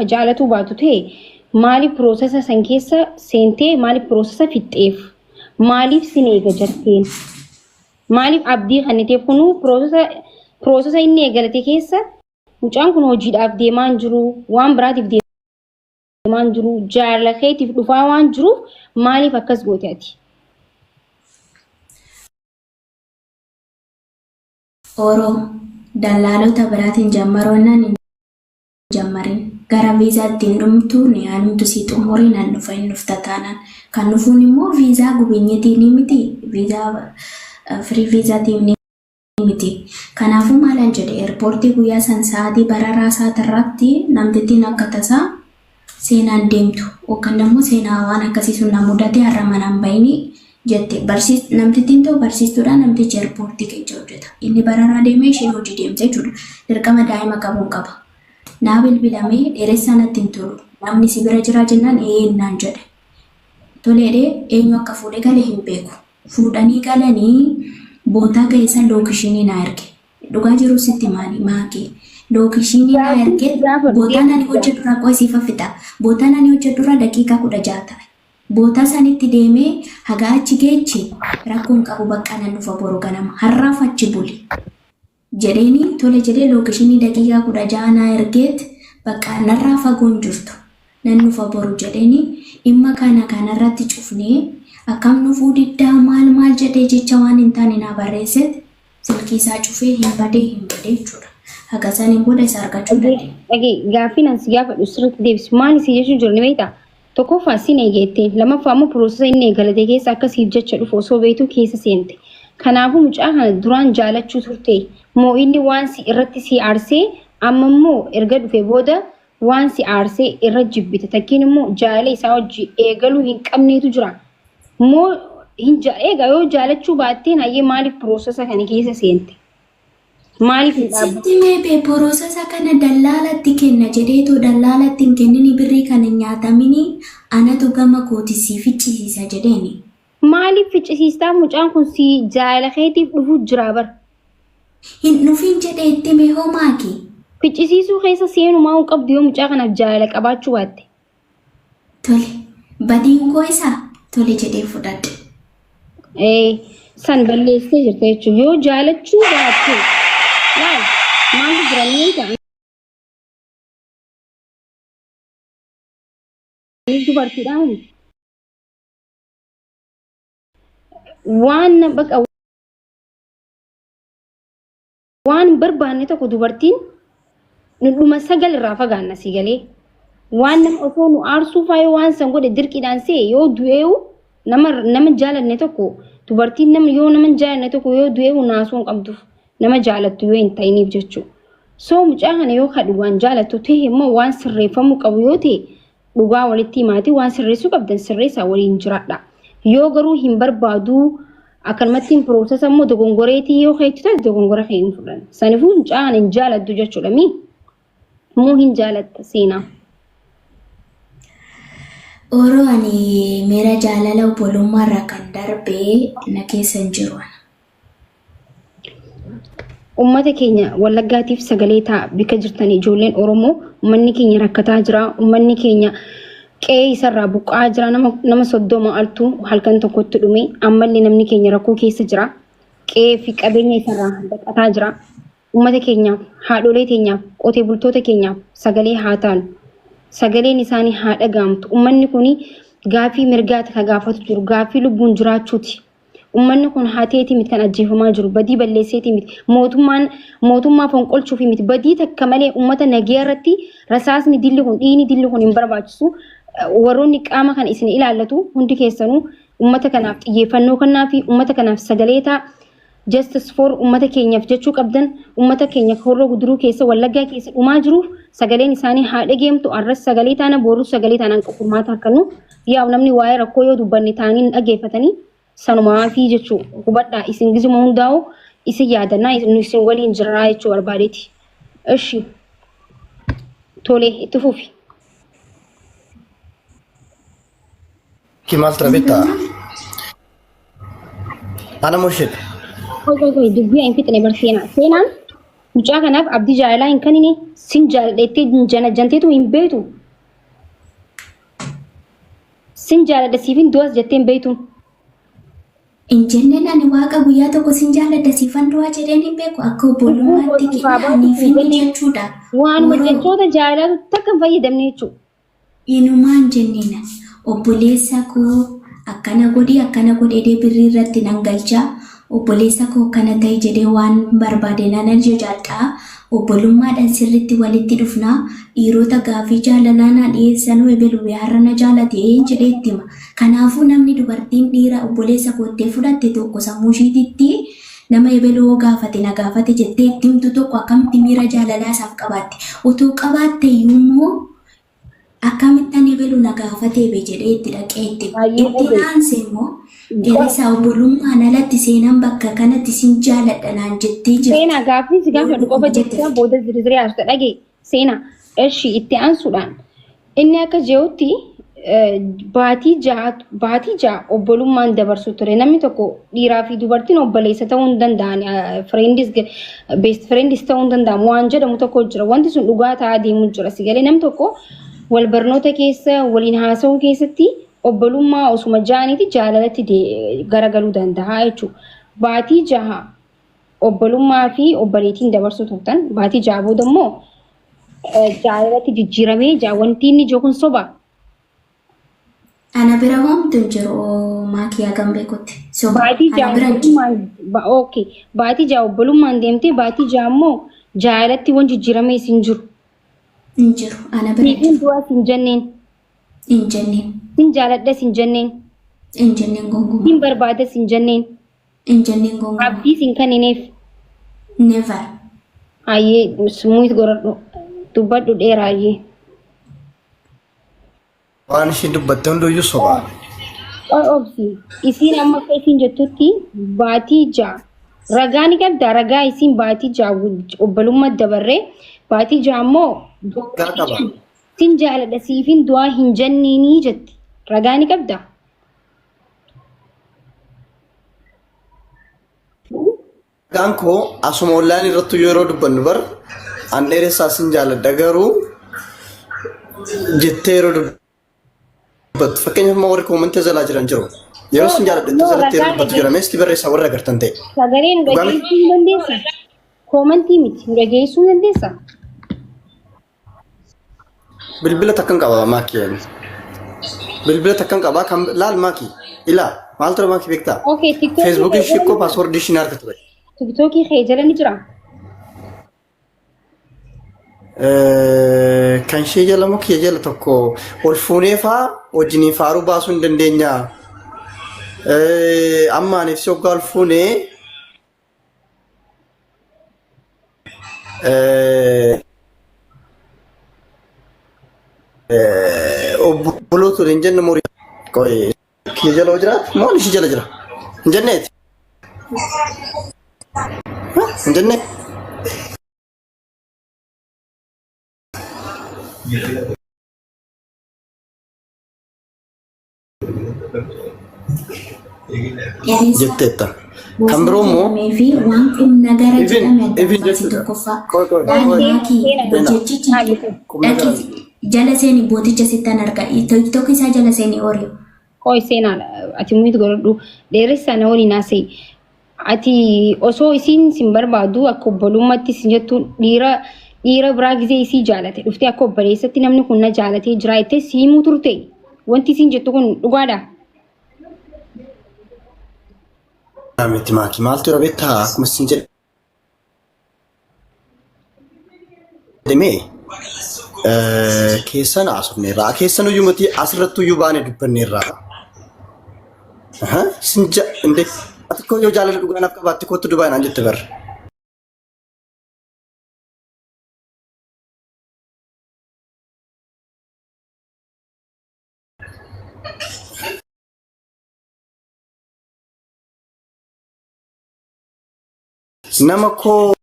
ka jaalatuu baatu ta'e maaliif piroosesa san keessa seentee maaliif piroosesa fixxeef? Maaliif sin eega jetteen? Maaliif abdii kenniteef kunuu piroosesa piroosesa inni eegalate keessa mucaan kun hojiidhaaf deemaa hin jiru waan biraatiif deemaa hin jiru jaalala keetiif dhufaa waan jiruuf maaliif akkas goote ati? Oro, Dallaalota biraatiin jammaroo jennaan hin jammarin. Gara viizaa ittiin dhumtu ni anumtu sii xumuree nan dhufa hin dhufta taanaan. Kan dhufuun immoo viizaa gubinyitiin miti viizaa firii viizaatiin miti. Kanaafuu maalan jedhe eerpoortii guyyaa san sa'aatii bararaa isaatirratti namtittiin akka tasaa seenaan deemtu yookaan immoo seenaa waan akkasii sun na mudate har'a manaan bahini jette. Barsiis namtittiin ta'u barsiistuudha namtichi eerpoortii keessa hojjeta. Inni bararaa deemee isheen hojii deemte jechuudha. Dirqama daa'ima qabuun qaba. Naa bilbilamee dheeressaa natti hin tolu. Namni si bira jiraa jennaan ee naan jedhe. Toleedhee eenyu akka fuudhee gale hin beeku. Fuudhanii galanii bootaa ga'e san lookishinii naa erge. Dhugaa jiru sitti maali maakii. Lookishinii naa Gaaffiin erge si gaafadhu bootaan ani deebisi. hojjedhurraa qoy siif fixa. Bootaan ani hojjedhurraa daqiiqaa 16 ta'e. Bootaa sanitti deemee haga achi geeche rakkoon qabu bakka nan dhufa boru ganama. Har'aaf achi buli. Jedheeni tole jedhee lookishinii daqiiqaa 16 naa ergeet bakka narraa fagoon jirtu. Nan dhufa boru jedheeni dhimma kana kanarratti cufnee akkam dhufuu diddaa maal maal jedhee jecha waan hin taane naa barreesseet silkii isaa cufee hin badee hin badee jechuudha. Haga saniin booda isa argachuu hin Dhagee dandeenye. dhagee gaaffiin ani si gaafadhu sirriitti deebisi. Maali si jechuu jiru ni beektaa? Tokkoffaa sin eegeette lammaffaa immoo piroosesa inni eegalate keessa akka siif jecha dhufu osoo beektuu keessa seente. Kanaafuu mucaa kana duraan jaalachuu turte moo inni waan si irratti si aarsee amma immoo erga dhufe booda waan si aarsee irra jibbite takkiin immoo jaalala isaa wajji eegaluu hin qabneetu jira. Moo hin ja eega yoo jaalachuu baatteen hayyee maaliif piroosesa kana keessa seente? Maaliif hin dhaabbattu? Sitti mee bee porosesa kana dallaalatti kenna jedheetoo dallaalatti hin kennini birrii kana hin nyaatamini anatu gama kooti sii ficcisiisa jedheeni. Maaliif ficcisiistaa mucaan kun si jaalala keetiif dhufuu jira bar. Hin dhufin jedhe itti mee hoo maaki. Ficcisiisuu keessa seenumaa hin qabdu yoo mucaa kanaaf jaalala qabaachuu baatte. Tole. Badiin koo isaa tole jedhee fudhadhe. Ee, san balleessitee jirta jechuudha. Yoo jaalachuu baatte laal maaltu jira ni beektaa? Anis dubartiidhaan waan baqa waan hin barbaanne tokko dubartiin nu dhuma sagal irraa fagaanna si galee waan nama osoo nu aarsuu faa yoo waan san godhe dirqiidhaan see yoo du'eewu nama nama jaalanne tokko dubartiin nama yoo nama hin jaalanne tokko yoo du'eewu naasuu hin qabduuf nama jaalattu yoo hin ta'iniif jechuu soo mucaa kana yoo ka dhugaan jaalattu ta'e immoo waan sirreeffamuu qabu yoo ta'e Dhugaa walitti himaatii waan sirreessuu qabdan sirreessaa waliin jiraadha. Yoo garuu hin barbaaduu akkanumattiin piroosesa immoo dogongoreetii yoo keetti taate dogongora kee hin fudhan. Sanifuu mucaan hin jaalattu jechuudha mii? Moo hin jaalatta seenaa? Oro ani miira jaalala obbolummaa irraa kan darbe na keessa hin jiru ana. Ummata keenya Wallaggaatiif sagalee ta'a bika jirtan ijoolleen Oromoo ummanni keenya rakkataa jira ummanni keenya qe'ee isarraa buqqa'aa jira nama nama 30 altu halkan tokkotti dhume ammallee namni keenya rakkoo keessa jira qe'ee fi qabeenya isarraa baqataa jira ummata keenyaaf haadholee teenyaaf qotee bultoota keenyaaf sagalee haa taanu sagaleen isaanii haa dhaga'amtu ummanni kun gaaffii mirgaati ka gaafatu jiru gaaffii lubbuun jiraachuuti. Ummanni kun hateeti miti kan ajjeefamaa jiru. Badii balleesseeti miti. Mootummaan mootummaa fonqolchuufi miti. Badii takka malee ummata nagaya irratti rasaasni dilli kun dhiigni dilli kun hin barbaachisu. Warroonni qaama kana isin ilaallatu hundi keessanuu ummata kanaaf xiyyeeffannoo kennaa fi ummata kanaaf sagalee ta'a. Justice for ummata keenyaaf jechuu qabdan ummata keenya horroo guduruu keessa wallaggaa keessa dhumaa jiruuf sagaleen isaanii haa dhageemtu arras sagalee taana borus sagalee taanaan furmaata harkannu yaa'u namni waa'ee rakkoo yoo dubbanne taanii hin dhageeffatanii sanumaa fi jechuu hubadhaa isin gizuma hundaa'u isin yaadannaa nu isin waliin jirraa jechuu barbaadeeti. Ishi tole itti fufi. Ki maal ture beektaa? Ana moo isheedha? Qoy qoy qoy dubbii hin fixne bar seenaa. Seenaan Mucaa kanaaf abdii jaalalaa hin kennine sin jaaladha jettee janajjanteetu hin beektu. Sin jaaladha siifin du'as jettee hin beektu. Hin jenneen ani waaqa guyyaa tokko sin jaaladha siifan du'aa jedheen hin beeku akka obbolummaatti Lubbuu aniif hin inni jenneen. jechuudha. Waanuma Yeroo jechoota jaalalaatu takka hin fayyadamne jechuudha. Inumaan jenneen obboleessa koo akkana godhi akkana godhi jedhee birrii irratti nan galcha obboleessa koo akkana ta'e jedhee waan barbaade nan ajajaadha obbolummaadhaan sirriitti walitti dhufna dhiirota gaafii jaalalaa naa dhiyeessanuu ebelu har'a na jaalate jedhee itti hima. Kanaafuu namni dubartiin dhiira obboleessa koottee fudhatte tokko sammuu ishiititti nama ebeluu hoo gaafate na gaafate jettee itti himtu tokko akkamitti miira jaalalaa isaaf qabaatti utuu qabaatte iyyuu immoo akkamittan ebelu na gaafatee be jedhee itti dhaqee itti Baay'ee itti dhagee. aanse immoo dheeressaa obbolummaan alatti seenaan bakka kanatti sin jaaladha naan jettee jirti. Seenaa gaaffii si gaafadhu qofa Jette. jecha booda zirzirii haasota dhagee. Seenaa eshi itti aansuudhaan inni akka jehutti baatii 6 obbolummaan dabarsu ture. Namni tokko dhiiraa fi dubartiin obboleessa ta'uu hin danda'an, friendis best friendis ta'uu hin danda'amu waan jedhamu tokko jira. Wanti sun dhugaa ta'aa deemu jira. Si galee namni tokko wal barnoota keessa waliin haasa'uu keessatti obbolummaa osuma ja'aniiti jaalalatti garagaluu danda'a jechuudha. Baatii 6 obbolummaa fi obboleettiin dabarsuu turtan. Baatii 6 booda immoo jaalalatti jijjiiramee jaa wanti inni jiru kun soba. Ana bira homtu hin jiru maakiyaa gambeekutti. Soba Baatii ana 6 bira hin jiru. obbolummaan okay. Baatii 6 obbolummaan deemtee baatii 6 immoo jaalalatti waan jijjiiramee hin jiru. Hin jiru ana bira hin Siifin jiru. du'as hin jenneen. Hin jenneen. Sin jaaladhas hin jenneen. Hin jenneen gonkumaa. Sin barbaadas hin jenneen. Hin jenneen gonkumaa. Abdiis hin kennineef. Never. Ayyee sumuut godhadhu. Dubbadhu dheeraa ayyee. Waan ishiin dubbatte hunduyyuu sobaa. Obsi. Isiin amma akka isiin jettutti baatii 6 ragaa ni qabda. Ragaa isiin baatii 6 obbolummaa dabarree baatii 6 immoo Ragaa qaba. sin jaaladha siifin du'aa hin jenneenii jetti. Ragaa ni qabda. Ragaan koo asuma ollaan irratti yeroo dubbannu bar an dheeressaa sin jaaladha garuu jettee yeroo dubbattu fakkeenyaaf immoo warri koomentii jalaa jiran jiru. Yeroo sin jaaladha No, jalatti yeroo ragaa dubbattu jira meessi barreessaa warra agartan ta'e. Sagalee nu Dhugaa miti. dhageessuu hin dandeessa? Koomantii miti nu dhageessuu hin dandeessa? Bilbila takkan qaba maakii. Bilbila takkan qaba kan laal maakii. Ilaa maal ture maakii beektaa? Okay, TikTokii Feesbuukii kee ishii jala koo ni jira. paaswordii ishii harka ture. TikTokii kee jala ni jira. Kan ishee jala moo kiyya jala tokko ol fuunee faa wajjiniin faaruu baasuu hin dandeenya. Amma aniif si hoggaa ol fuunee obboloo ture hin jenne murii. Qoy kiyya jala hoo jiraatu moo ishii jala jira? Hin jenneeti? Hin jenne? Dheeressa Jetteetta. Kan bosona biroo immoo jedhamee fi waan qubna gara Ifin jedhame addaan ifin baase jechuudha. tokkoffaa. Qoy qoy Laali qoy. maakii Seenaa. jechichi Qubna dhaqi gara. jala seeni booticha sittan arga. Tokko isaa jala seeni oriyo. Qoy seenaa ati mute godhadhu. Dheeressaa na waliin haasa'e. Ati osoo isiin sin barbaadu akka obbolummaatti sin jettu dhiira dhiira biraa gizee isii jaalate dhuftee akka obboleessatti namni kun na jaalatee jira jettee si himuu turte. Wanti isiin jettu kun dhugaadha. Miti maakii maaltu jira beektaa akkuma isin jedhame keessan haasofneerra keessan iyyuu miti asirratti iyyuu baane dubbanneerra. Sin ja inde ati koo yoo jaalala dhugaa naaf qabaatte kootu Dubaay naan jette barra. Nama koo